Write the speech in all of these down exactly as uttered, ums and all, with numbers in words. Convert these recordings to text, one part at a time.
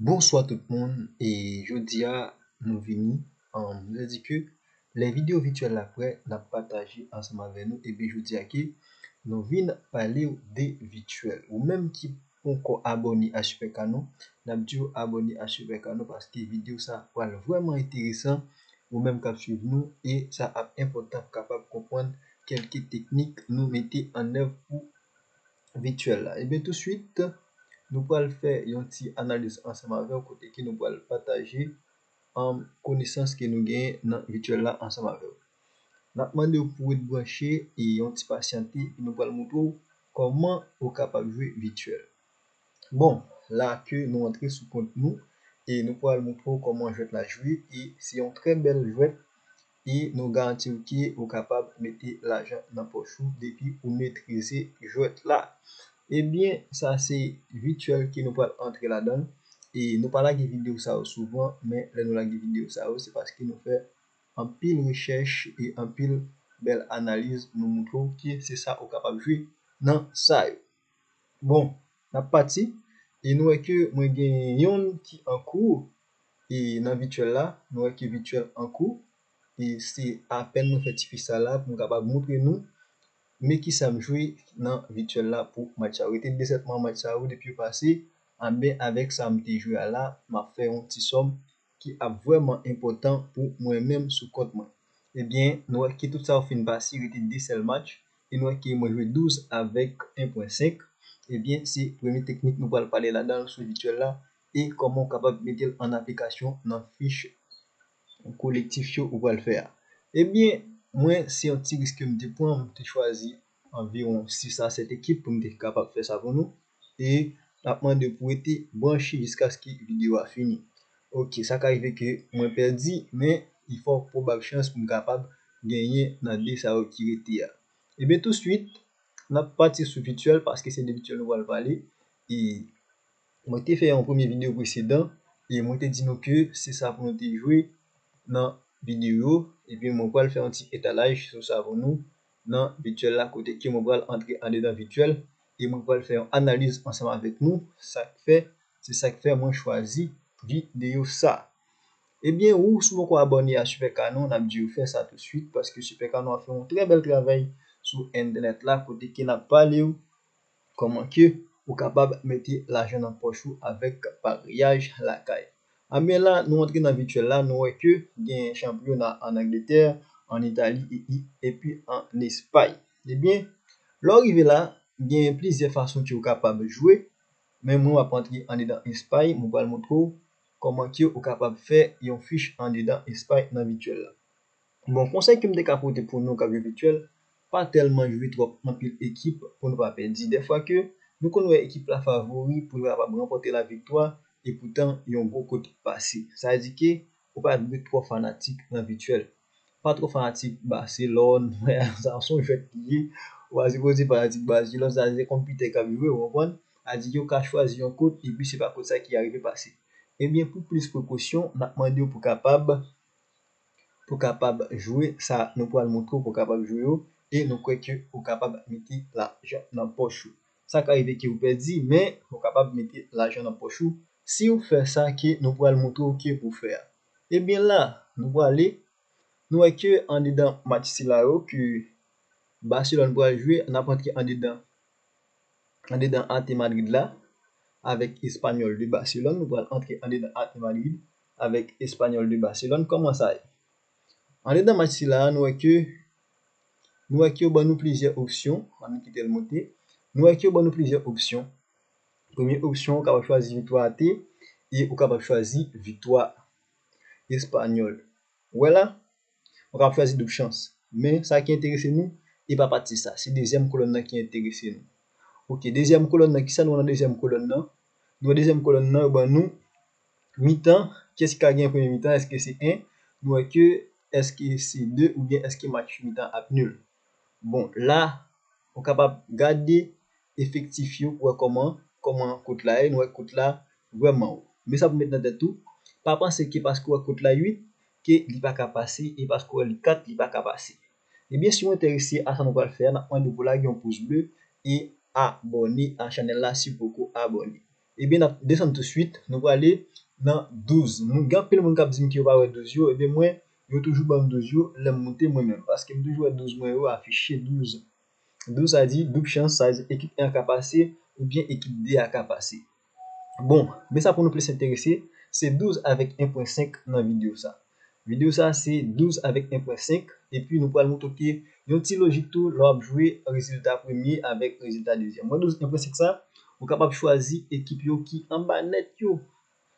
Bonswa tout moun, e jodi a nou vini, um, nou di ke lè videyo vityèl la prè, n ap pataje ansanm avè nou, epi jodi a ke nou vin pale w de vityèl. Ou menm ki poko abòne a Super Canon, n ap di w abòne a Super Canon paske videyo sa pral vrèman enteresan. Ou menm k ap swiv nou, e sa ap enpòtan pou kapab konprann kèlke teknik nou mete an èv pou vityèl la. Ebyen, touswit, nou pral fè yon ti analiz ansanm avè w kote ke nou pral pataje, um, konesans ke nou genyen nan vityèl la ansanm avè w. N ap mande w pou w ret branche e yon ti pasyante, epi nou pral montre w kòman ou kapab jwe vityèl. Bon, la ke nou antre sou kont nou, e nou pral montre w kòman jwèt la jwe, e se yon trè bèl jwèt, e nou garanti w ke ou kapab mete lajan nan pòch ou depi ou metrize jwèt la. Ebyen, sa se vityèl ke nou pral antre ladan l, e nou pa lage videyo sa yo souvan, men lè nou lage videyo sa yo, se paske nou fè anpil rechèch e anpil bèl analiz, nou montre w ke se sa ou kapab jwe nan sa yo. Bon, n ap pati, e nou wè ke mwen gen yonn ki an kou, e nan vityèl la, nou wè ke vityèl an kou, e se apèn mwen fè ti fich sa la pou m kapab montre nou, men ki sa m jwe nan vityèl la pou match sa yo. Rete de sèt mwa match sa yo depi yo pase, anben avèk sa m te jwe a la, m ap fè yon ti sòm ki ap vrèman enpòtan pou mwen menm sou kont mwen. Ebyen, nou wè ke tout sa yo fin pase, rete de sèl match, e nou wè ke mwen jwe douz avèk en pwen senk. Ebyen, se premye teknik nou pral pale ladan l sou vityèl la, e kòman w kapab mete l an aplikasyon nan fich kolektif yo ou pral fè a. Ebyen, mwen, se yon ti risk ke m te pran, m te chwazi anviwon sis a sèt ekip pou m te kapab fè sa pou nou. E n ap mande w pou w rete branche jiskaske videyo a fini. Ok, sa ka rive ke mwen pèdi, men li fò pwobab chans pou m kapab genyen nan de sa yo ki rete a. Ebyen, touswit, n ap pati sou vityèl, paske se de vityèl nou pral pale. E mwen te fè yon premye videyo presedan, e mwen te di nou ke se sa pou nou te jwe nan videyo yo, epi mwen pral fè yon ti etalaj sou sa pou nou nan vityèl la, kote ke mwen pral antre andedan vityèl, e mwen pral fè yon analiz ansanm avèk nou, sa k fè, se sa k fè mwen chwazi videyo sa. Ebyen, ou si w poko abòne a Super Canon, n ap di w fè sa touswit, paske Super Canon ap fè yon trè bèl travay sou entènèt la, kote ke n ap pale w kòman ke ou kapab mete lajan nan pòch ou avèk paryaj lakay. Anben la, nou antre nan vityèl la, nou wè ke gen chanpyona ann Angletè, ann Itali, e, e, epi ann Espay. Ebyen, lè w rive la, gen plizyè fason ke w kapab jwe, men mwen w ap antre andedan Espay, mwen pral montre w kòman ke ou kapab fè yon fich andedan Espay nan vityèl la. Bon, konsèy ke m te ka pote pou nou k ap jwe vityèl, pa tèlman jwe twòp anpil ekip pou nou pa pèdi. Dèfwa ke nou konn wè ekip la favori pou l kapab ranpòte laviktwa, epoutan yon gwo kout pase. Sa vle di ke ou pa dwe twò fanatik nan vityèl. Pa twò fanatik Baselòn, sa se yon jwèt li ye. Ou pa sipoze fanatik Baselòn, sa se konpitè k ap jwe, ou konprann? A di yo ka chwazi yon kout, epi se pa kout sa ki arive pase. Ebyen, pou plis prekosyon, n ap mande w pou kapab pou kapab jwe sa nou pral montre w pou kapab jwe yo, e nou kwè ke ou kapab mete lajan nan pòch ou. Sa ka rive ke ou pèdi, men ou kapab mete lajan nan pòch ou si w fè sa ke nou pral montre w ke pou fè a. Ebyen la, nou prale, nou wè ke andedan match sila yo ke Barcelone pral jwe, n ap antre andedan andedan A T Madrid la, avèk Espanyòl de Barcelone. Nou pral antre andedan A T Madrid avèk Espanyòl de Barcelone. Kòman sa ye? Andedan match sila a, nou wè ke, nou wè ke yo ban nou plizyè opsyon. Ann kite l monte. Nou wè ke yo ban nou plizyè opsyon. Premye opsyon, ou kapab chwazi viktwa A T e ou kapab chwazi viktwa Espanyòl. Ou wè la? Ou kapab chwazi doub chans. Men sa ki enterese nou, e pa pati sa. Se dezyèm kolòn nan ki enterese nou. Ok, dezyèm kolòn nan, kisa nou wè nan dezyèm kolòn nan? Nou wè dezyèm kolòn nan, yo ban nou mitan. Kiyès ki ka genyen premye mitan? Èske se en? Nou wè ke èske se de oubyen èske match mitan ap nil? Bon, la, ou kapab gade efektif yo pou wè kòman, kòman kot la ye, nou wè kot la vrèman wo. Men sa pou met nan tèt ou, pa panse ke paske w wè kot la uit, ke li pa ka pase, e paske w wè li kat, li pa ka pase. Ebyen, si w enterese a sa nou pral fè a, n ap mande w pou lage yon pous ble e abòne a chanèl la si w poko abòne. Ebyen, n ap desann touswit, nou prale nan douz. Moun, gen anpil moun k ap di m ke yo pa wè douz yo, ebyen mwen, yo toujou ban m douz yo lè m moute mwen menm, paske m toujou wè douz mwen yo afiche douz. Douz sa di doub chans, sa di ekip en an ka pase, oubyen ekip de a ka pase. Bon, men sa pou nou plis enterese, se douz avèk en pwen senk nan videyo sa. Videyo sa se douz avèk en pwen senk, epi nou pral montre ke yon ti lojik tou lè w ap jwe rezilta premye avèk rezilta dezyèm. Mwen douz en pwen senk sa, ou kapab chwazi ekip yo ki anba nèt yo.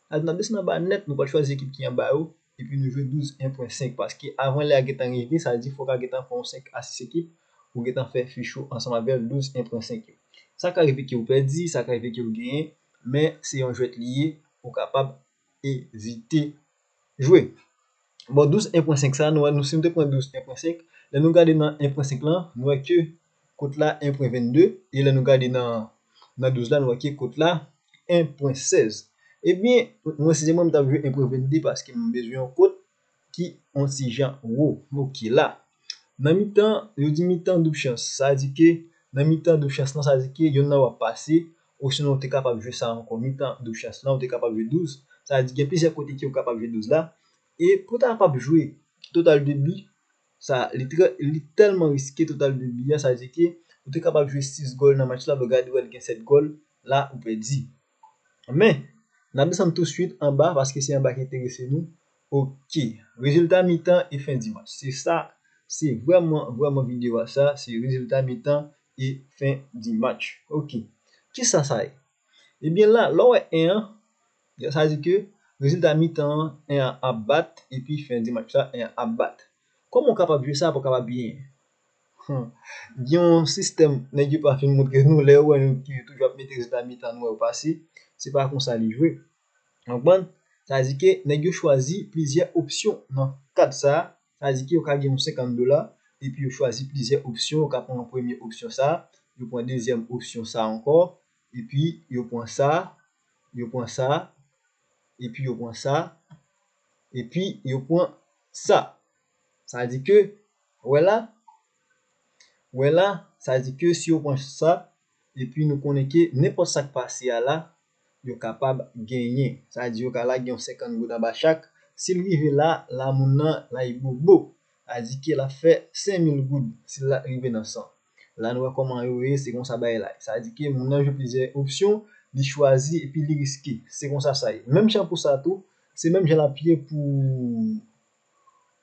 Sa di n ap desann anba nèt, nou pral chwazi ekip ki anba yo, epi nou jwe douz en pwen senk, paske avan lè a gentan rive, sa di fòk a gentan fè yon senk a sis ekip, ou gentan fè fich ou ansanm avè l douz en pwen senk yo. Sa ka rive ke w pèdi, sa ka rive ke w genyen, men se yon jwèt li ye, ou kapab ezite jwe. Bon, douz en pwen senk sa, nou wè, nou, si nou te pran douz en pwen senk, lè nou gade nan en pwen senk lan, nou wè ke kot la en pwen vennde, e lè nou gade nan, nan douz la, nou wè ke kot la en pwen sèz. Ebyen, mwen, si se mwen, m t ap jwe en pwen vennde paske m bezwen yon kot ki yon ti jan wo. Ok, la. Nan mitan, yo di mitan doub chans. Sa di ke nan mitan doub chans lan, sa di ke yonn nan w ap pase, osinon ou te kapab jwe sa ankò. Mitan doub chans lan, ou te kapab jwe douz. Sa di gen plizyè kote ke ou kapab jwe douz la. E pou ta kapab jwe total de bi, sa, li trè, li tèlman riske total de bi a, sa di ke ou te kapab jwe sis gòl nan match la, lè w gade w wè l gen sèt gòl, la ou pèdi. Men, n ap desann touswit anba, paske se anba ki enterese nou. Ok. Rezilta mitan e fen di match. Se sa, se vrèman, vrèman videyo a sa, se rezilta mitan e fen di match. Ok. Kisa sa ye? Ebyen la, lè w wè en an, sa di ke rezilta mitan an, en an ap bat, epi fen di match la, en an ap bat. Kòman w kapab jwe sa pou w kapab genyen? Hmm. Gen yon sistèm nèg yo pa fin montre nou, lè yo wè nou ki toujou ap mete rezilta mitan nou wè yo pase, se pa konsa li jwe. Ou konprann? Sa di ke nèg yo chwazi plizyè opsyon nan kad sa a. Sa di ke yo ka gen yon senkant dola, epi yo chwazi plizyè opsyon, yo ka pran premye opsyon sa a, yo pran dezyèm opsyon sa a ankò, epi yo pran sa, yo pran sa, epi yo pran sa, epi yo pran sa. Sa di ke, wè la, wè la, sa di ke si yo pran sa, epi nou konnen ke nenpòt sa k pase a la, yo kapab genyen. Sa di yo ka lage yon senkant goud anba chak. Si l rive la, la moun nan, la e bobo. Sa di ke l ap fè senk mil goud si l rive nan san. La nou wè kòman yo ye, se konsa bagay la ye. Sa di ke moun nan jwe plizyè opsyon, li chwazi epi li riske. Se konsa sa ye. Menm jan pou sa tou, se menm jan l ap ye pou,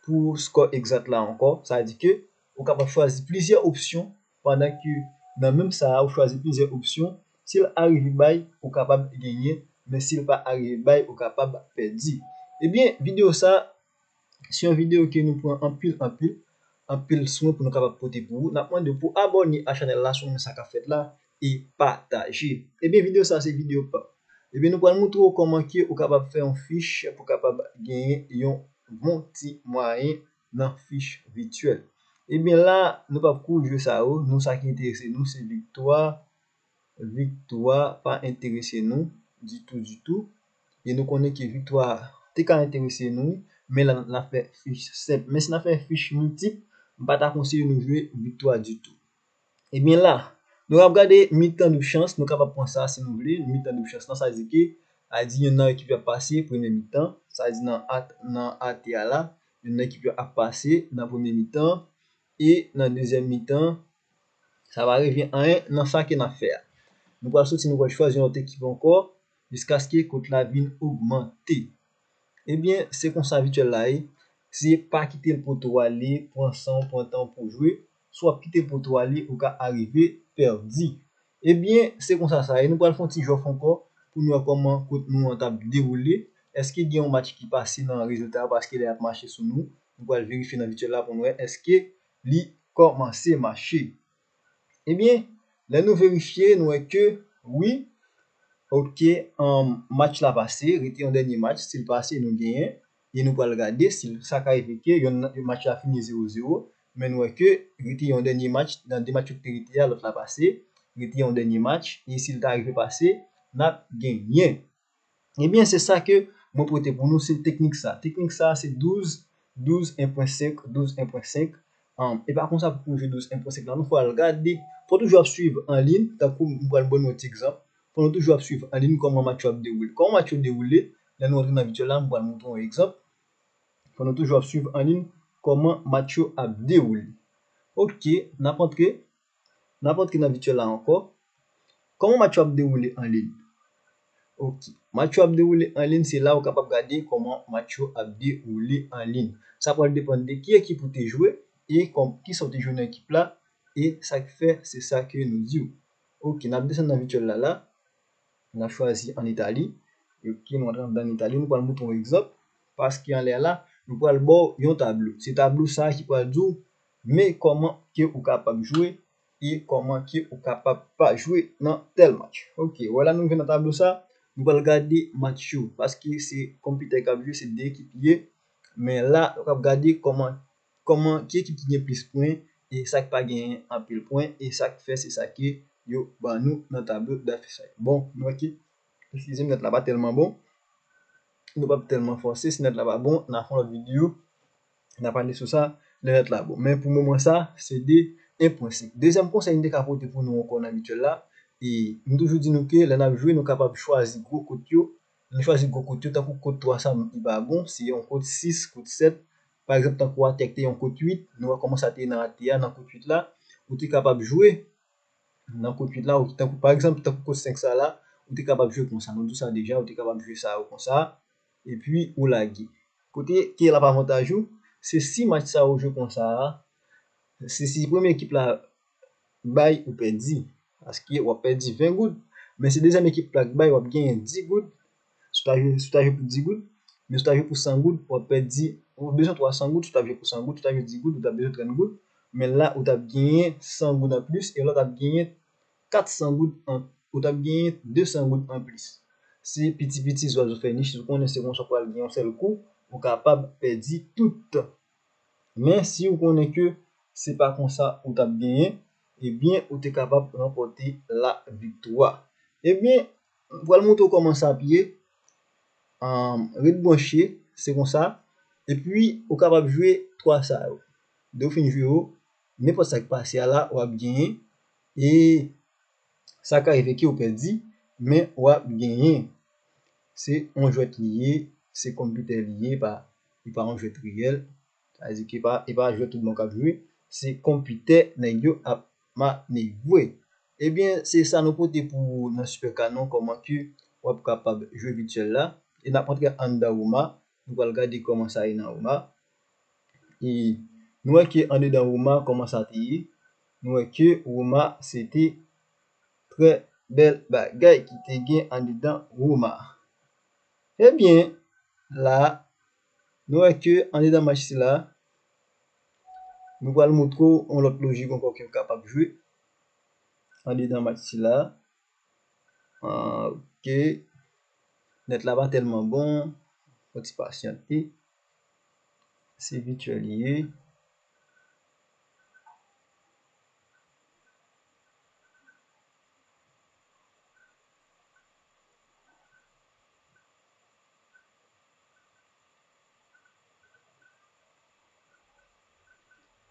pou skò egzat la ankò. Sa di ke ou kapab chwazi plizyè opsyon, pandan ke nan menm sa a, ou chwazi plizyè opsyon. Si l arive bay, ou kapab genyen, men si l pa arive bay, ou kapab pèdi. Ebyen, videyo sa, se yon videyo ke nou pran anpil, anpil, anpil swen pou nou kapab pote pou ou. N ap mande w pou abòne a chanèl la si w renmen sa k ap fèt la e pataje. Ebyen, videyo sa se videyo pa m. Ebyen, nou pral montre w kòman ke ou kapab fè yon fich pou kapab genyen yon bon ti mwayen nan fich vityèl. Ebyen, la, nou p ap kouri jwe sa yo. Nou, sa ki enterese nou, se viktwa. Viktwa pa enterese nou ditou, ditou. E nou konnen ke viktwa te ka enterese nou, wi, men la, n ap fè fich senp. Men si n ap fè fich miltip, m pa ta konseye nou jwe viktwa ditou. Ebyen la, nou ap gade mitan doub chans, nou kapab pran sa si nou vle. Mitan doub chans lan, sa di ke, sa di yonn nan ekip yo ap pase premye mitan, sa di nan at, nan ate a la, yonn nan ekip yo ap pase nan premye mitan, e nan dezyèm mitan, sa pa revyen anyen nan sa ke n ap fè a. Nou pral soti, nou pral chwazi yon lòt ekip ankò, jiskaske kot la vin ogmante. Ebyen, se konsa vityèl la ye. Se pa kite l pote w ale, pran san w, pran tan w pou w jwe. Si w ap kite l pote w ale, ou ka arive pèdi. Ebyen, se konsa sa ye. Nou pral fè yon ti jòf ankò pou nou wè kòman kot nou an t ap dewoule. Èske gen yon match ki pase nan rezilta yo paske lè y ap mache sou nou? Nou pral verifye nan vityèl la pou nou wè èske li kòmanse mache. Ebyen, lè nou verifye, nou wè ke wi, ok, um, match la pase, rete yon dènye match, si l pase, nou genyen, e nou pral gade si l, sa ka rive ke yon, yon match la fini zewo zewo, men nou wè ke rete yon dènye match, nan de match yo ki te rete a, lòt la pase, rete yon dènye match, e si l ta rive pase, n ap genyen. Ebyen, se sa ke mwen pote pou nou, se teknik sa. Teknik sa, se douz, douz en pwen senk, douz en pwen senk. An, e pa konsa pou jwe douz en pwen senk la, non, fò al gade. Fò toujou ap swiv an liy, tankou m pral ban nou yon ti egzanp. fò nou toujou ap swiv anliy kòman match yo ap dewoule. Kòman match yo dewoule, lè nou antre nan vityèl la, m pral montre yon egzanp. Fò nou toujou ap swiv anliy kòman match yo ap dewoule. Ok, n ap antre, n ap antre nan vityèl la ankò. Kòman match yo ap dewoule anliy? Ok, match yo ap dewoule anliy, se la ou kapab gade kòman match yo ap dewoule anliy. Sa pral depann de ki ekip ou te jwe e kòm, kisa ou te jwe nan ekip la e sa k fè se sa ke nou di w. Ok, n ap desann nan vityèl la la. N ap chwazi an Itali. Ok, nou antre anndan an Itali. Nou pral montre yon egzanp. Paske anlè a la, nou pral ba w yon tablo. Se tablo sa a ki pral di w men kòman ke ou kapab jwe e kòman ke ou kapab pa jwe nan tèl match. Ok, wè la nou rive nan tablo sa, nou pral gade match yo. Paske se konpitè k ap jwe, se de ekip ye. Men la, nou ap gade kòman, kòman, ki ekip ki gen plis pwen e sa k pa genyen anpil pwen e sa k fè se sa ke yo ban nou nan tablo dafisaj. Bon, nou wè ke, eskize m, nèt la pa tèlman bon. Nou p ap tèlman fòse, si nèt la pa bon, n a fè yon lòt videyo, n a pale sou sa, lè nèt la bon. Men pou moman sa, se de en pwen senk. Dezyèm konsèy m te ka pote pou nou ankò nan vityèl la, e m toujou di nou ke lè n ap jwe, nou kapab chwazi gwo kout yo. Nou chwazi gwo kout yo, tankou kout twa sa, li pa bon, se yon kout sis, kout sèt. Pa egzanp, tankou atè k te yon kout uit, nou wè kòman sa te ye nan atè a, nan kout uit la, ou te kapab jwe nan kout uit la, ou tankou, pa egzanp, tankou kout senk sa la, ou te kapab jwe konsa. Nou di w sa deja, ou te kapab jwe sa yo konsa, epi ou lage. Kote ki l ap avantaj ou, se si match sa ou jwe konsa a, se si premye ekip la bay ou pèdi. Paske w ap pèdi ven goud. Men si dezyèm ekip la k bay, w ap genyen dis goud. Si w ta jwe, si w ta jwe pou dis goud, men si w ta jwe pou san goud, w ap pèdi, ou bezwen twa san goud, si w ta jwe pou san goud, si w ta jwe dis goud, ou ta bezwen trant goud. Men la, ou t ap genyen san goud anplis, e lòt ap genyen kat san goud an, ou t ap genyen de san goud anplis. Se piti piti zwazo fè nich, si w konnen se konsa w pral gen yon sèl kou, ou kapab pèdi tout. Men si w konnen ke se pa konsa ou t ap genyen, ebyen, ou te kapab ranpòte laviktwa. Ebyen, m pral montre w kòman sa ap ye. Ahn, ret branche, se konsa. Epi, ou kapab jwe twa sa yo. Lè w fin jwe yo, nenpòt sa k pase a la, w ap genyen. E sa ka rive ke w pèdi, men w ap genyen. Se yon jwèt li ye, se konpitè li ye, pa, li pa yon jwèt reyèl. Sa vle di ke pa, e pa jwèt tout bon k ap jwe, se konpitè nèg yo ap manevre. Ebyen, se sa nou pote pou ou nan Super Canon, kòman ke w ap kapab jwe vityèl la. E n ap antre anndan Roma, nou pral gade kòman sa ye nan Roma. E nou wè ke andedan Roma, kòman sa te ye. Nou wè ke Roma, se te trè bèl bagay ki te gen andedan Roma. Ebyen, la, nou wè ke andedan match sila, nou pral montre w yon lòt lojik ankò ke w kapab jwe andedan match sila. Ah, ok. Nèt la pa tèlman bon. Fò ti pasyante. Se vityèl li ye.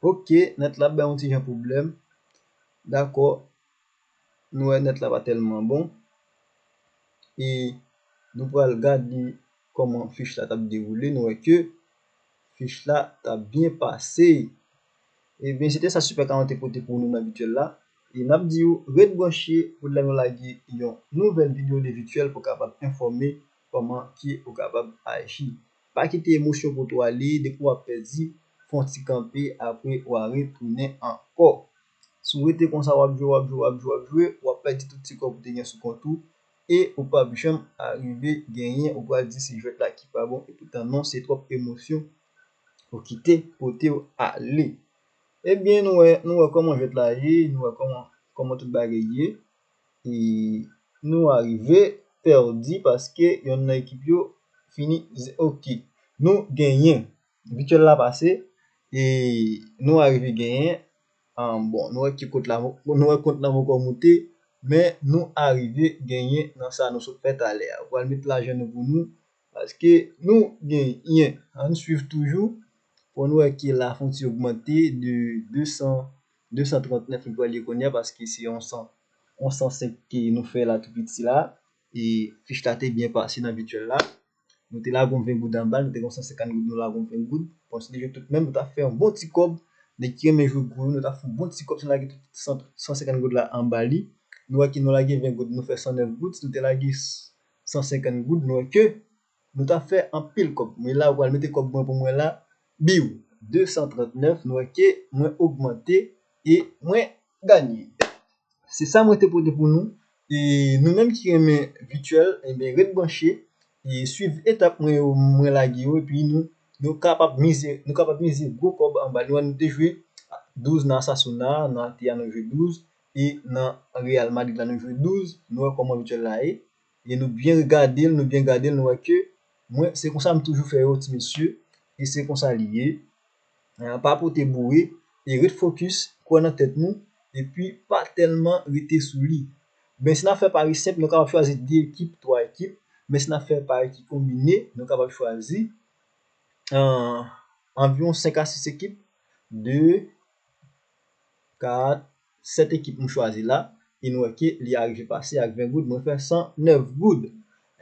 Ok, nèt la ap bay yon ti jan pwoblèm. Dakò, nou wè nèt la pa tèlman bon. E nou pral gade kòman fich la t ap dewoule. Nou wè ke fich la t ap byen pase. Ebyen, se te sa Super Canon te pote pou nou nan vityèl la. E n ap di w, ret branche pou lè nou lage yon nouvèl videyo de vityèl pou w kapab enfòme kòman ke ou kapab aji. Pa kite emosyon pote w ale, depi w ap pèdi, fè yon ti kanpe, apre w a retounen ankò. Si w rete konsa, w ap jwe, w ap jwe, w ap jwe, w ap jwe, w ap pèdi tout ti kòb ou te gen sou kont ou, e ou p ap janm arive genyen, ou pral di se jwèt la ki pa bon, epoutan non, se twòp emosyon ou kite pote w ale. Ebyen, nou wè, nou wè kòman jwèt la ye, nou wè kòman, kòman tout bagay ye. E nou arive pèdi paske yonn nan ekip yo fini, ok. Nou genyen. Vityèl la pase e nou arive genyen. Ah, bon, nou wè ki kont la, nou wè kont la poko moute, men nou arive genyen nan sa nou sot fè talè a. Ou pral met lajan nou pou nou, paske nou genyen. Ann swiv toujou pou nou wè ke la fon ti ogmante de de san, de san trantnèf li pral ye kounye a, paske se yon san, yon san senk ke nou fè la tou piti la. E fich la te byen pase nan vityèl la. Nou te lage yon ven goud anba l, nou te gen yon san senkant goud, nou lage yon ven goud. Bon, si nou te jwe tout menm, nou t ap fè yon bon ti kòb. Nèg ki renmen jwe gwo yo, nou t ap fè yon bon ti kòb si nou lage tout san, san senkant goud la anba li. Nou wè ke nou lage ven goud, nou fè san nèf goud. Si nou te lage san senkant goud, nou wè ke nou t ap fè anpil kòb. Mwen la, ou pral mete kòb mwen pou mwen la. Biw, de san trant nèf, nou wè ke mwen ogmante e mwen ganye. Se sa mwen te pote pou nou. E nou menm ki renmen vityèl, enben, ret branche e swiv etap mwen yo, mwen lage yo, epi nou, nou kapab mize, nou kapab mize gwo kòb anba. Nou wè nou te jwe douz nan Osasuna, nan Al Ittihad nou jwe douz, e nan Real Madrid la nou jwe douz. Nou wè kòman vityèl la ye. E nou byen gade l, nou byen gade l, nou wè ke mwen, se konsa m toujou fè yo, ti mesye, e se konsa li ye. Eh, pa pote boure, e ret fokis, kwè nan tèt nou, epi pa tèlman rete sou li. Men si n ap fè pari senp, nou kapab chwazi de ekip, twa ekip, men si n ap fè pari ki konbine, nou kapab chwazi, eh, anviwon senk a sis ekip, de, kat, sèt ekip m chwazi la, e nou wè ke li arive pase ak ven goud, mwen fè san nèf goud.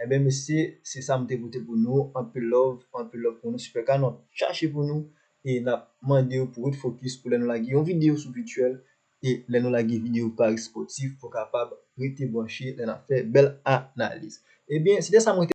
Enben, mesye, se sa m te pote pou nou. Anpil love, anpil love pou nou. Super K nou ap chache pou nou, e n ap mande w pou ret fokis pou lè nou lage yon videyo sou vityèl, e lè nou lage videyo pari spòtif, pou w kapab rete branche lè n ap fè bèl analiz. Ebyen, se te sa mwen te